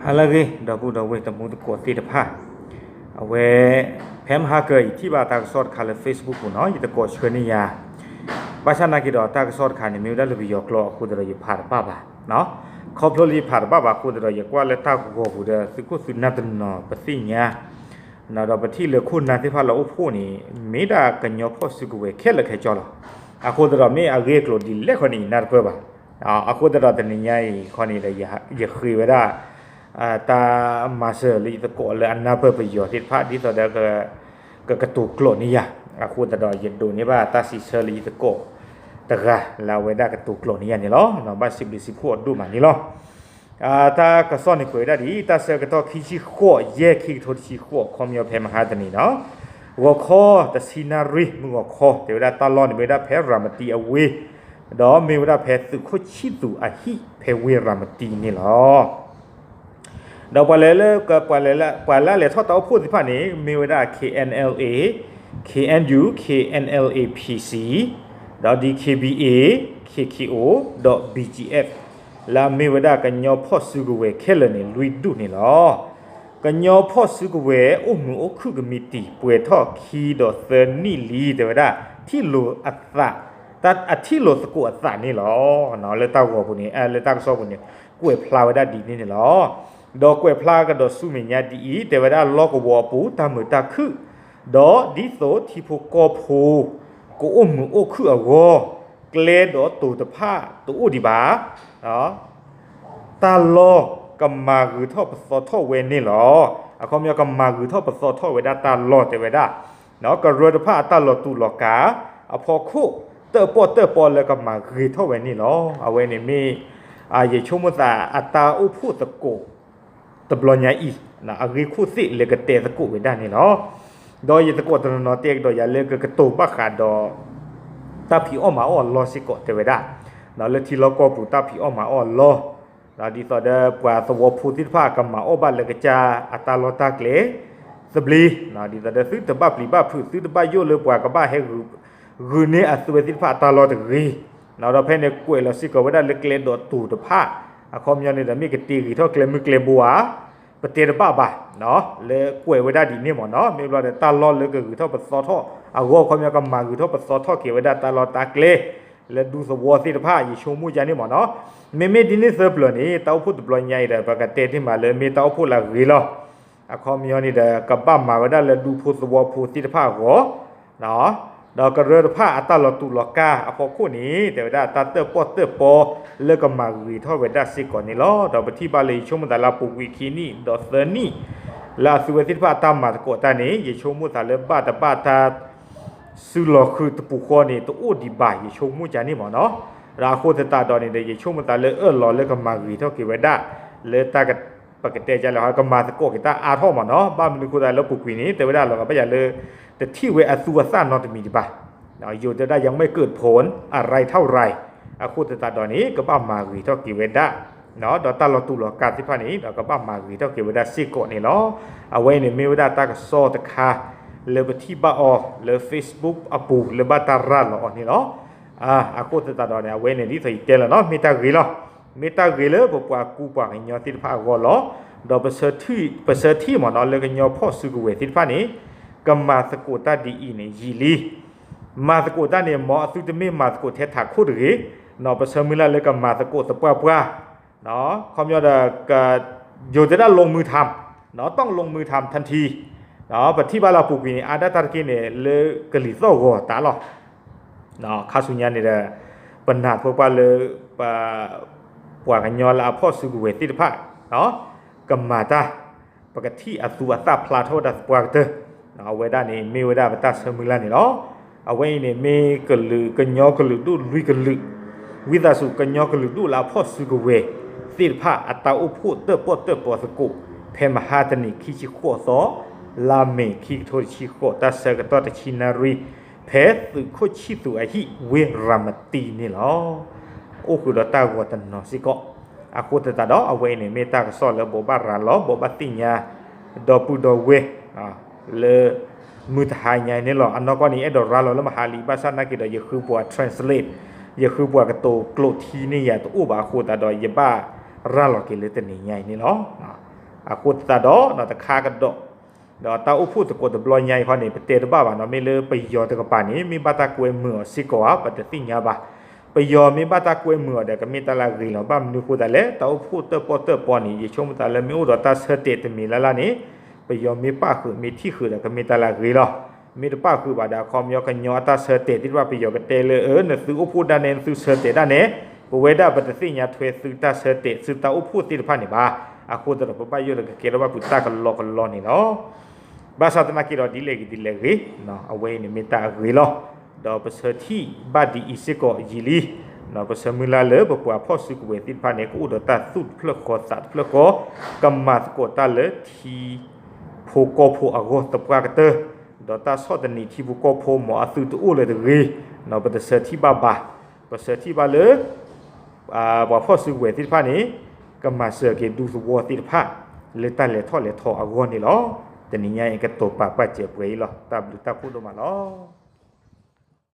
ဟါလၢအဂ့ၤ ဒီပုၢ်ဒီဝဲၢ်တံၤသကိးသ့ၣ်တဖၣ်, အဝဲ ဖဲမဟါကၢအံၤ ထံၣ်ဘၣ်တၢ်ကစီၣ်တခါလၢ Facebook ပူၤနီၤ, ယသကိးဆှၢန့ၢ်ယၤ, ဘၣ်ဆၣ်နာ်က့ဒီးတၢ်ကစီၣ်တခါန့ၣ် မ့ၢ်ဝဲဒၣ်လၢပယီၤကျိာ်အဃိသတးဒီး ယဖးတဘၣ်ဘၣ်, ခီဖျိလၢယဖးတဘၣ်ဘၣ်အဃိသတးဒီး ယကွၢ်လၢတၢ်ဂီၤပူၤဒီး သုးခိၣ်သုးနၢ်တနီၤပသ့ၣ်ညါ ဒီးပထံၣ်လၢခိၣ်နၢ်သ့ၣ်တဖၣ်လၢအိၣ်ဖှိၣ်န့ၣ် မ့ၢ်ဒၣ်ကညီဖီၣ်စုကဝဲၤခဲလၢာ်ခဲဆ့လီၤ. အဃိသတးဒီးမ့ၢ်အဂ့ၢ်အကျိၤဒ်လဲၣ်ခီန့ၣ် ယနၢ်တပၢၢ်ဘၣ်. အဃိသတးဒီးတနံၤညါအံၤခီန့ၣ်ဒီး ယဃ့ဝဲဒၣ် တၢ်မၤစၢၤလၢယသကိးလၢအနၢ်ပၢၢ်ပယီၤသ့ၣ်တဖၣ် ဒ်သိးဒီး ကကတိၤကျိာ်န့ၢ်ယၤ, အဃိသတးဒီးယဒိးန့ၢ်ဘၣ်တၢ်စံးဆၢလၢယသကိးတဂၤ လၢအဝဲဒၣ်ကတိၤကျိာ်န့ၢ်ယၤန့ၣ်လီၤ. ဘၣ်စံးဘျုးစံးဖှိၣ်အဒိၣ်မးန့ၣ်လီၤ. တၢ်ကစီၣ်န့ၣ်ကွဲးဝဲဒၣ်ဒ်အံၤ, တၢ်ဆၢကတီၢ်ခံဆံဃိး ယဲၢ် ခံကထိတဆံဃိး ခီပညီဖဲမဟါတနံၤနီၤ, ဂီၤခီ တဆံနၣ်ရံၣ် မုၢ်ဂီၤခီ တဲဝဲဒၣ်တၢ်လီၢ်န့ၣ်မ့ၢ်ဝဲဒၣ်ဖဲရၤမတံအဝ့ၢ်, ဒီးမ့ၢ်ဝဲဒၣ်ဖဲသုးခိၣ်ဆံၣ်သူးအဟံၣ်ဖဲဝ့ၢ်ရၤမတံန့ၣ်လီၤ. ဒီးပှၤလဲၤလၢ ပှၤလၢအလဲၤထီၣ်တၢ်အိၣ်ဖှိၣ်သ့ၣ်တဖၣ်န့ၣ် မ့ၢ်ဝဲဒၣ် K N L A, K N U, K N L A P C, ဒီး D K B A, K K O, ဒီး B G F လၢအမ့ၢ်ဝဲဒၣ်ကညီဖီၣ်စုကဝဲၤခဲလၢာ်န့ၣ် လွံၢ်ဒူၣ်န့ၣ်လီၤ. ကညီဖီၣ်စုကဝဲၤအိၣ်မုာ်အိၣ်ခုၣ်ကမံးတံာ် ပှဲၤထီၣ်ခံဒီးသၢနံၣ်လံ တဲဝဲဒၣ် ထံၣ်လိာ်အသး, အထံၣ်လိာ်သကိးအသးန့ၣ်လီၤ. လၢတၢ်ဂီၤပူၤန့ၣ် လၢတၢ်ကစီၣ်ပူၤန့ၣ် ကွဲးဖျါဝဲဒၣ်ဒ်န့ၣ်န့ၣ်လီၤ. ဒီးကွဲးဖျါကဒီးဆူမဲာ်ညါဒ်အံၤ တဲဝဲဒၣ်လီၢ်ကဝီၤအပူၤ တၢ်မုာ်တၢ်ခုၣ်, ဒီးဒ်သိးထံဖိကီၢ်ဖိ ကအိၣ်မုာ်အိၣ်ခုၣ်အဂီၢ် ကျဲဒီးတိၤတဖၣ်တအိၣ်ဒံးဘၣ် တၢ်လီၢ်ကမၤဂ့ၤထီၣ်ပသီထီၣ်ဝဲန့ၣ်လီၤ. အခီပညီကမၤဂ့ၤထီၣ်ပသီထီၣ်ဝဲဒၣ်တၢ်လီၢ်တဲဝဲဒၣ် ကရၢတဖၣ်အတၢ်လီၤတူာ်လီၤကာ် အဖီခိၣ်တၢၣ်ပီၣ်တၢၣ်ပီလၢကမၤဂ့ၤထီၣ်ဝဲန့ၣ်လီၤ. အဝဲန့ၣ်မ့ၢ် ယဆိကမိၣ်သးအတၢ်အိၣ်ဖှိၣ်သကိး တဘျီညါအံၤ အဂ့ၢ်ခိၣ်သ့ၣ်လၢကတဲသကိးဝဲဒၣ်န့ၣ်လီၤ. ဒီးယသကိးတနီၤနီၤတဲကဒီးယၤလၢကကတိၤဘၣ်ဃးဒီး တၢ်ဖံးအီၣ်မၤအီၣ်အလီၢ်စ့ၢ်ကီးတဲဝဲဒၣ်, လၢထံလီၢ်ကီၢ်ပူၤတၢ်ဖံးအီၣ်မၤအီၣ်အလီၢ်, ဒ်သိးဒီးပှၤသဝီဖိသ့ၣ်တဖၣ်ကမၤအီၣ်ဘၣ်လၢကစၢ်အတၢ်လီၢ်တၢ်ကျဲသဘျ့, ဒ်သိးဒီးသုတဘၣ်ပျံၤဘၣ်ဖုး သုတဘၣ်ယိၣ်လၢပှၤကဘၣ်ဟဲ ဂုာ်န့ၢ်အသုဝဲသ့ၣ်တဖၣ်အတၢ်လီၢ်တဂ့ၤ, ဒီးဖဲန့ၣ်ကွဲးလီၤစ့ၢ်ကီးဝဲဒၣ်လၢကျဲဒီးတိၤတဖၣ်, အခီပညီန့ၣ်ဒီးမ့ၢ်ကတ့ဂ့ၤထီၣ်ကျဲမုၢ်ကျဲဘိဧါ, ပတဲတဘၣ်ဘၣ်, လၢကွဲးဝဲဒၣ်ဒ်န့ၣ်မ့ၢ်နီၤ, မ့ၢ်ဘျီဒီးတၢ်လီၢ်လၢကဂ့ၤထီၣ်ပသီထီၣ်အဂီၢ် အခီပညီကမၤဂ့ၤထီၣ်ပသီထီၣ်က့ၤဝဲဒၣ်တၢ်လီၢ်တၢ်ကျဲ လၢဒူသဝီသ့ၣ်တဖၣ် ယဆိကမိၣ်ယါန့ၣ်မ့ၢ်နီၤ, မ့မ့ၢ်ဒ်န့ၣ်သၢပျၢၤန့ၣ် တၢ်အိၣ်ဖှိၣ်တဘျီညါအံၤဒီး ပကတဲတ့ၢ်မးလၢမ့ၢ်တၢ်အိၣ်ဖှိၣ်လၢအဂ့ၤလီၤ. အခီပညီန့ၣ်ဒီး ကဘၣ်မၤဝဲဒၣ်လၢဒူဖိသဝီဖိသ့ၣ်တဖၣ်အဂီၢ်, ဒီးကရၢတဖၣ်အတၢ်လီၤတူာ်လီၤကာ်အဖီခိၣ်န့ၣ် တဲဝဲဒၣ်တၢ်တၢၣ်ပီၣ်တၢၣ်ပီလၢကမၤဂ့ၤထီၣ်ဝဲဒၣ်စ့ၢ်ကီးန့ၣ်လီၤ. ဒီးပထံၣ်ဘၣ်လၢယဆိကမိၣ်သးလၢအပူၤကွံာ်ခံနံၣ်ဒီးသၢနံၣ် လၢအသုဝဲသ့ၣ်တဖၣ်အတၢ်မၤသကိးတၢ်န့ၣ် ယဆိကမိၣ်သးလၢဘၣ်တဘၣ်တၢ် စုလီၤဃုာ်တပူၤဃီန့ၣ် တအိၣ်ဒံးဘၣ် ယဆိကမိၣ်ကန့ၣ်မ့ၢ်နီၤ, ဒီးအဃိသတးဒီးန့ၣ်ဒီး ယဆိကမိၣ်သးလၢအၢၣ်လီၤလၢကမၤဂ့ၤထီၣ်က့ၤဝဲဒၣ် လၢတၢ် ပကတဲကလဲၣ် ကမၤသကိးက့ၤတၢ်အါထီၣ်မ့ၢ်နီၤ, ဘၣ်မနုၤအဃိသတးလၢပူၤကွံာ်န့ၣ် တဲဝဲဒၣ်လီၤဂာ်ဘၣ်ယၤလၢ တထံၣ်ဝဲအသူအသၣ်နီတမံၤဒံးဘၣ်, ယိၤတဲဝဲဒၣ် ยังไม่เกิดผลอะไรเท่าไหร่ အဃိသတးဒီးန့ၣ် ကဘၣ်မၤဂ့ၤထီၣ်က့ၤဝဲဒၣ် ဒီးတၢ်လီၤတူာ်လီၤကာ်သ့ၣ်တဖၣ်န့ၣ် ဒီးကဘၣ်မၤဂ့ၤထီၣ်က့ၤဝဲဒၣ်စ့ၢ်ကီးန့ၣ်လီၤ. အဝဲအံၤန့ၣ်မ့ၢ်ဝဲဒၣ်တၢ်ကစီၣ်တခါ လၢပထံၣ်ဘၣ်အီၤလၢ Facebook အပူၤလၢဘၣ်တၢ်ရၤလီၤအီၤန့ၣ်လီၤ. အဃိသတးဒီးန့ၣ် အဝဲန့ၣ်ဒ်သိးယတဲလီၤနီၤ မ့ၢ်တၢ်ဂ့ၤလီၤ. မ့ၢ်တၢ်ဂ့ၤလၢပပှၤကူပှၤကညီသ့ၣ်တဖၣ်အဂီၢ်လီၤ. ဒီးပဆၢထံၣ်မ့ၢ်နီၤ လၢကညီဖီၣ်စုကဝဲၤသ့ၣ်တဖၣ်န့ၣ် ကမၤသကိးတၢ်ဒ်အံၤန့ၣ်ယံာ်လံ. မၤသကိးတၢ်န့ၣ် မ်အသုတမ့ၢ်မၤသကိးထဲထးခိၣ်တဂ့ၤ, ပဆၢမုၢ်လၢ်လၢကမၤသကိးသပှၢ်ပှၢ် ခီပညီဒီး ယိၤတဲဒၣ် ลงมือทำ ต้องลงมือทำทันที ပထံၣ်ဘၣ်လၢအပူၤကွံာ်န့ၣ် အါဒၣ်တၢ်တက့ၢ်န့ၣ် လၢကလံၤသီၣ်ဂီၤတၢ်လီၤ. ခါဆူညါန့ၣ်ဒီး ပနာ်သပှၢ်ပှၢ်လၢ ပှၤကညီလၢအဖီၣ်စုကဝဲၤသ့ၣ်တဖၣ် ကမၤတၢ် ပကထံၣ်အသူအသၣ်ဖျါထီၣ်ဝဲဒၣ်သပှၢ်ကတၢၢ်, အဝဲဒၣ်န့ၣ် မ့ၢ်ဝဲဒၣ်ပတၢ်ဆၢမုၢ်လၢ်န့ၣ်လီၤ. အဝဲအံၤန့ၣ် မ့ၢ်ကလုာ် ကညီကလုာ်ဒူၣ်လွံၢ်ကလုာ်, ဝံသးစူၤ ကညီကလုာ်ဒူၣ်လၢအဖီၣ်စုကဝဲၤသ့ၣ်တဖၣ် အတၢ်အိၣ်ဖှိၣ်တၢၣ်ပီၣ်တၢၣ်ပီသကိး ဖဲမဟါတနံၤခံဆံဃိးသီ လါမ့ၤ ခံကထိတဆံဃိး တၢ်ဆၢကတီၢ်တဆံနၣ်ရံၣ် ဖဲသုးခိၣ်ဆံၣ်သူးအဟံၣ် ဝ့ၢ်ရၤမတံန့ၣ်လီၤ. အိၣ်ဃုာ်ဒီးတၢ်ဂီၤတနီၤစ့ၢ်ကီး, အဃိသတးဒီး အဝဲအံၤန့ၣ် မ့ၢ်တၢ်ကစီၣ်လၢဘိးဘၣ်ရၤလီၤ ဘိးဘၣ်သ့ၣ်ညါ ဒီပုၢ်ဒီဝဲၢ် လၢ မုၢ်တဟါညါအံၤန့ၣ်လီၤ. အနီၢ်ကီၢ်န့ၣ် အဲၣ်ဒိးရၤလီၤလၢမဟါလံ ဘၣ်ဆၣ်နာ်က့ဒီး ယဃုပှၤ translate ယဃုပှၤကတိၤကျိာ်ထံန့ၢ်ယၤတအိၣ်ဘၣ်အဃိသတးဒီး ယဘၣ်ရၤလီၤက့ၤလၢတနံၤညါအံၤန့ၣ်လီၤ. အဃိသတးဒီး တခါကဒီး ဒီးတၢ်အိၣ်ဖှိၣ်သကိးတဘျီညါအံၤခီန့ၣ် ပတဲတဘၣ်ဘၣ်နီၤ, မ့ၢ်လၢပယီၤတကပၤန့ၣ် မ့ၢ်ဘၣ်တၢ်ကွဲမုာ်အီၤစ့ၢ်ကီးဧါ ပတသ့ၣ်ညါဘၣ်. ပယီၤမ့ၢ်ဘၣ်တၢ်ကွဲမုာ်အီၤဒီး ကမ့ၢ်တၢ်လၢအဂ့ၤလီၤ. ဘၣ်မနုၤအဃိသတးလဲၣ်, တၢ်အိၣ်ဖှိၣ်တၢၣ်ပီၣ်တၢၣ်ပီန့ၣ် ယဆိကမိၣ်သးလၢမ့ၢ်အိၣ်ဒီးတၢ်ဆၢတဲာ်တမံၤလၢ်လၢ်န့ၣ် ပယီၤမ့ၢ်ပၣ်ဃုာ် မ့ၢ်ထံၣ်ဃုာ်ဒီး ကမ့ၢ်တၢ်လၢအဂ့ၤလီၤ. မ့ၢ်တပၣ်ဃုာ်ဘၣ်ဒီး အခီပညီကညီအတၢ်ဆၢတဲာ်သ့ၣ်တဖၣ် ပယီၤကတဲလၢ အၢ နသုအိၣ်ဖှိၣ်ဒၣ်နဲ နသုဆၢတဲာ်ဒၣ်နဲ, ပဝဲဒၣ်ပတသ့ၣ်ညါထွဲသုတၢ်ဆၢတဲာ် သုတၢ်အိၣ်ဖှိၣ်သ့ၣ်တဖၣ်န့ၣ်ဘၣ်. အဃိသတးဒီး ပဘၣ်ယိၣ်ဒီးကကဲထီၣ်ဘၣ်ဖုးတၢ်ကလီကလီန့ၣ်လီၤ. ဘၣ်ဆၣ်သနာ်က့ဒီး ဒ်လဲၣ်ဂ့ၤဒ်လဲၣ်ဂ့ၤ, အဝဲအံၤန့ၣ်မ့ၢ်တၢ်အဂ့ၤလီၤ. ဒီးပဆၢထံၣ်ဘၣ်ဒ်အံၤစ့ၢ်ကီးယံာ်လံ, ပဆၢမုၢ်လၢ်လၢပပှၤဖီၣ်စုကဝဲၤသ့ၣ်တဖၣ်န့ၣ် ကအိၣ်ဒီးတၢ်သူၣ်တဖျၢၣ်ဃီသးတဖျၢၣ်ဃီ, ကမၤသကိးတၢ်လၢထံဖိကီၢ်ဖိအဂီၢ်သပှၢ်ကတၢၢ်, ဒီးတၢ်ဆီၣ်သနံးထံဖိကီၢ်ဖိ မ်အသုတအိၣ်လၢၤတဂ့ၤ, ပတဆၢထံၣ်ဘၣ်ဘၣ်. ပဆၢထံၣ်ဘၣ်လၢ ပှၤဖီၣ်စုကဝဲၤသ့ၣ်တဖၣ်န့ၣ် ကမၤစၢၤက့ၤဒူသဝီသ့ၣ်တဖၣ် လၢတၢ်လဲၤထီၣ်လဲၤထီအဂီၢ်န့ၣ်လီၤ. တနံၤညါအံၤ ကတိၤပာ်ပာ်စၢၤပှဲၤအံၤလီၤ. တၢ်ဘျုးတၢ်ဖှိၣ်ဒိၣ်မးလီၤ.